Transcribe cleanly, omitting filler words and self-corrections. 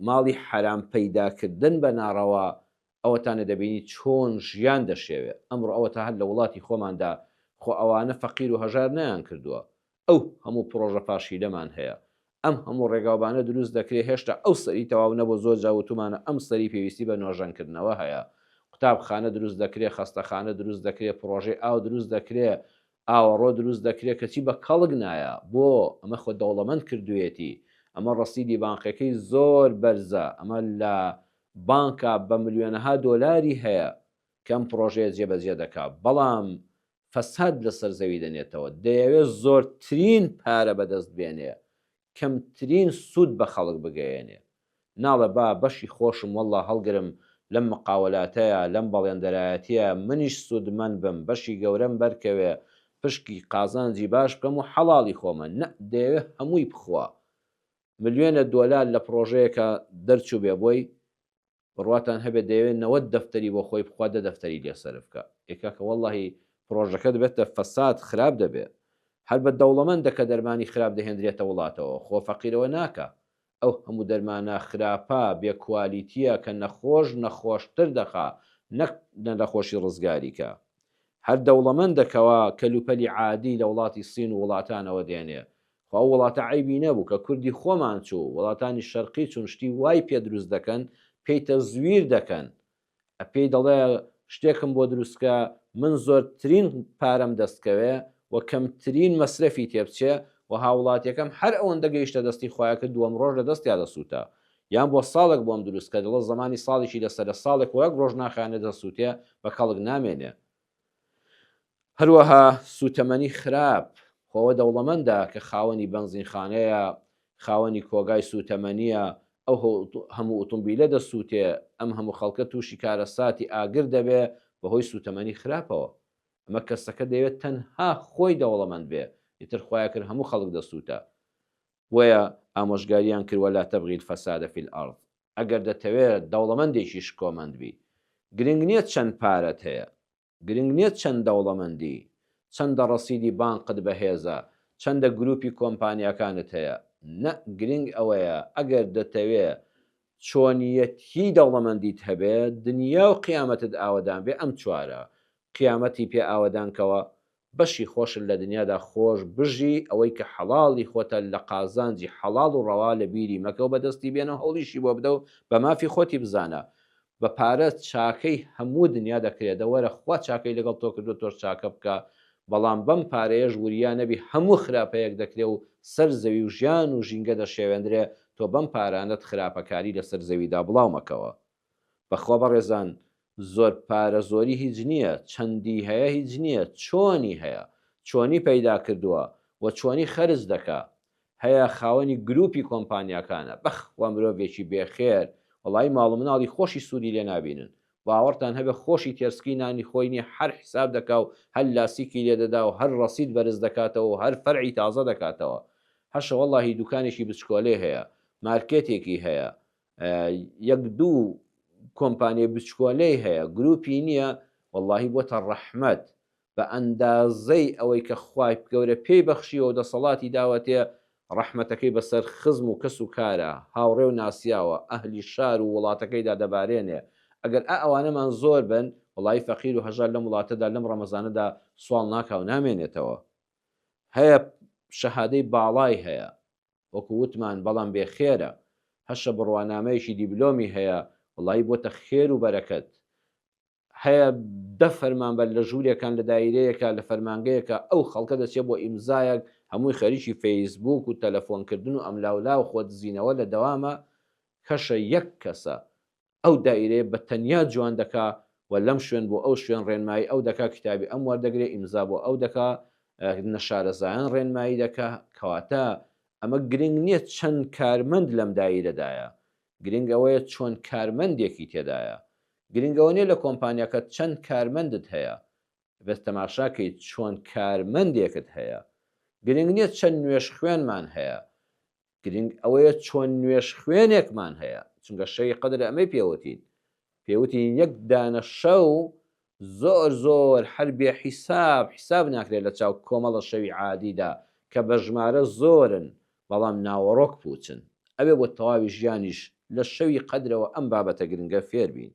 ماڵی حەرام پەیداکردن بە ناڕەوا ئەوەتانە دەبینی چۆن ژیان دەشێوێ ئەمڕۆ ئەوەتا هەر لە وڵاتی خۆماندا خۆ ئەوانە فەقیر و هەژار نەیان کردووە ئەو هەموو پڕۆژە فاشیلەمان هەیە ئەم هەموو ڕێگاوبانە دروست دەکرێ هێشتا ئەو سەری تەواو نەبوو زۆر جار وتومانە ئەم سەری پێویستی بە نۆژەنکردنەوە هەیە قوتابخانە دروست دەکرێ خەستەخانە دروست دەکرێ پڕۆژەی ئاو دروست دەکرێ ئاوەڕۆ دروست دەکرێ کەچی بە کەڵک نایە بۆ؟ ئەمە خۆ دەوڵەمەند کردوویەتی ئەمە ڕەسیدی بانقەکەی زۆر بەرزە ئەمە لە بانکا بە ملیۆنەها دۆلاری هەیە کە ئەم پڕۆژەیە جێبەجێ دەکا بەڵام فەساد لەسەر زەوی دەنێتەوە دەیەوێ زۆرترین پارە بەدەست بێنێ کەمترین سوود بە خەڵک بگەیەنێ ناڵێ با بەشی خۆشم وەڵڵا هەڵگرم لەم مقاوەلاتەیا لەم بەڵێندەرایەتیە منیش سوودمەند بم بەشی گەورەم بەرکەوێ پشکی قازانجی باش بکەم و حەڵاڵی خۆمە نە دەیەوێ هەمووی بخوا ملیۆنە دۆلار لە پڕۆژەیەکا دەرچووبێ بۆی بڕواتان هەبێ دەیەوێ 90 دەفتەری بۆ خۆی بخوا دە دەفتەری لێ سەرف کا ئێ کاکە وەڵڵاهی پڕۆژەکە دەبێتە فەساد خراپ دەبێ هەر بە دەوڵەمەندە کە دەرمانی خراپ دەهێندرێتە وڵاتەوە خۆ فەقیرەوە ناکا ئەو هەموو دەرمانە خراپە بێ کوالیتیە کە نەخۆش نەخۆشتر دەخا نەک لە نەخۆشی ڕزگاری کا هەر دەوڵەمەندە کەوا کەلوپەلی عادی لە وڵاتی سین و وڵاتانەوە دێنێ خۆ ئەو وڵاتە عەیبی نەبوو کە کوردی خۆمان چوو وڵاتانی شەرقی چون شتی وای پێ دروست دەکەن پێی تەزویر دەکەن پێی دەڵێ شتێکم بۆ دروستکە من زۆرترین پارەم دەستکەوێ و کەمترین مەسرەفی تێبچێ و هاوڵاتیەکەم هەر ئەوەندە گەیشتە دەستی خوایە کرد دووەم ڕۆژ لە دەستیا دەسووتا یان بۆ ساڵێک بۆم دروستکە دەڵێ زەمانی ساڵێکی لەسەرە ساڵێک و یەک ڕۆژ ناخایەنێ دەسووتێ بە کەڵک نامێنێ هەروەها سووتەمەنی خراپ، خۆ ئەوە دەوڵەمەندە کە خاوەنی بەنزینخانەیە، خاوەنی کۆگای سووتەمەنییە، ئەو هەموو ئوتومبیلە دەسووتێ، ئەم هەموو خەڵکە تووشی کارەساتی ئاگر دەبێ بەهۆی سووتەمەنی خراپەوە. ئەمە کەسەکە دەیەوێت تەنها خۆی دەوڵەمەند بێ، ئیتر خوایە کرد هەموو خەڵک دەسووتە. بۆیە ئامۆژگاریان کرد ولا تبغی الفساد فی الارض. ئەگەر دەتەوێ دەوڵەمەندێکی شکۆمەند بی، گرنگ نییە چەند پارەت هەیە، گرنگ نیە چەند دەوڵەمەندی، چەندە ڕەسیدی بانقت بەهێزە، چەندە گروپی کۆمپانیاکانت هەیە، نە گرنگ ئەوەیە ئەگەر دەتەوێ چۆنیەتیی دەوڵەمەندیت هەبێ، دنیا و قیامەتت ئاوەدان بێ ئەم چوارە قیامەتی پێ ئاوەدان کەوە، بەشی خۆشت لە دنیادا خۆش بژی، ئەوەی کە حەڵاڵی خۆتە لە قازانجی حەڵاڵ و ڕەوا لە بیری مەکە و بەدەستی بێنە و هەوڵیشی بۆ بدە و بە مافی خۆتی بزانە، بە پارە چاکەی هەموو دنیا دەکرێ دە وەرە خوا چاکەی لەگەڵ تۆ کردوە تۆش چاکە بکە بەڵام بەم پارەیەش وریا نەبی هەموو خراپەیەک دەکرێ و سەر زەوی و ژیان و ژینگە دەشێوێندرێ تۆ بەم پارانەت خراپەکاری لەسەر زەویدا بڵاو مەکەوە بەخوا بەڕێزان زۆر پارە زۆری هیچ نییە چەندی هەیە هیچ نییە چۆنی هەیە چۆنی پەیدا کردووە و چۆنی خەرج دەکا هەیە خاوەنی گروپی کۆمپانیاکانە بەخوا مرۆڤێکی بێ خێر وەڵایی ماڵ و مناڵی خۆشی سوودی لێ نابینن باوەڕتان هەبێ خۆشی تێرسکی نانی خۆی نیە هەر حساب دەکا و هەر لاسیکی لێ دەدا و هەر ڕەسید بەرز دەکاتەوە و هەر فەرعی تازە دەکاتەوە هەشە وەڵاهی دوکانێکی بچکۆلەی هەیە مارکێتێکی هەیە یەک دوو کۆمپانیای بچکۆلەی هەیە گروپی نییە وەڵاهی بۆتە ڕەحمەت بە ئەندازەی ئەوەی کە خوای گەورە پێی بەخشیوە و دەسەڵاتی داوەتێ، ڕەحمەتەکەی بەسەر خزم و کەس و کارا، هاوڕێ و ناسیاوە، ئەهلی شار و وڵاتەکەیدا دەبارێنێ. ئەگەر ئا ئەوانەمان زۆر بن، وەڵایی فەقیر و هەژار لەم وڵاتەدا لەم ڕەمەزانەدا سواڵ ناکا و نامێنێتەوە. هەیە شەهادەی باڵای هەیە، وەکو وتمان، بەڵام بێ خێرە. هەشە بڕوانامەیەکی دیبلۆمی هەیە، وەڵایی بۆتە خێر و بەرەکەت. هەیە دە فەرمانبەر لە ژوورێکان لە دایرەیەکە لە فەرمانگەیەکە ئەو خەڵکە دەچێت بۆ ئیمزایەک هەمووی خەریکی فەیسبووک و تەلەفۆنکردن و ئەملاولا و خۆدزینەوە لە دەوامە کەشە یەک کەسە ئەو دایرەیە بە تەنیا جوان دەکا و لەم شوێن بۆ ئەو شوێن ڕێنمایی ئەو دەکا کتابی ئەم وەردەگرێ ئیمزا بۆ ئەو دەکا نەشارەزایان ڕێنمایی دەکا کەواتە ئەمە گرنگ نییە چەند کارمەند لەم دایرەدایە گرنگ ئەوەیە چۆن کارمەندێکی تێدایە. گرنگ ئەوە نیە لە کۆمپانیاکەت چەند کارمەندت هەیە، بەس تەماشا کەی چۆن کارمەندێکت هەیە. گرنگ نیە چەند نوێژخوێنمان هەیە، گرنگ ئەوەیە چۆن نوێژخوێنێکمان هەیە، چونکە شەوی قەدر ئەمەی پێوتین، پێوتین یەک دانە شەو زۆر زۆر هەر بێ حیساب حیساب ناکرێت لە چاو کۆمەڵە شەوی عادیدا کە بە ژمارە زۆرن بەڵام ناوەڕۆک پوچن ئەبێ بۆ تەواوی ژیانیش. لە شەوی قەدرەوە ئەم بابەتە گرنگە فێر بین.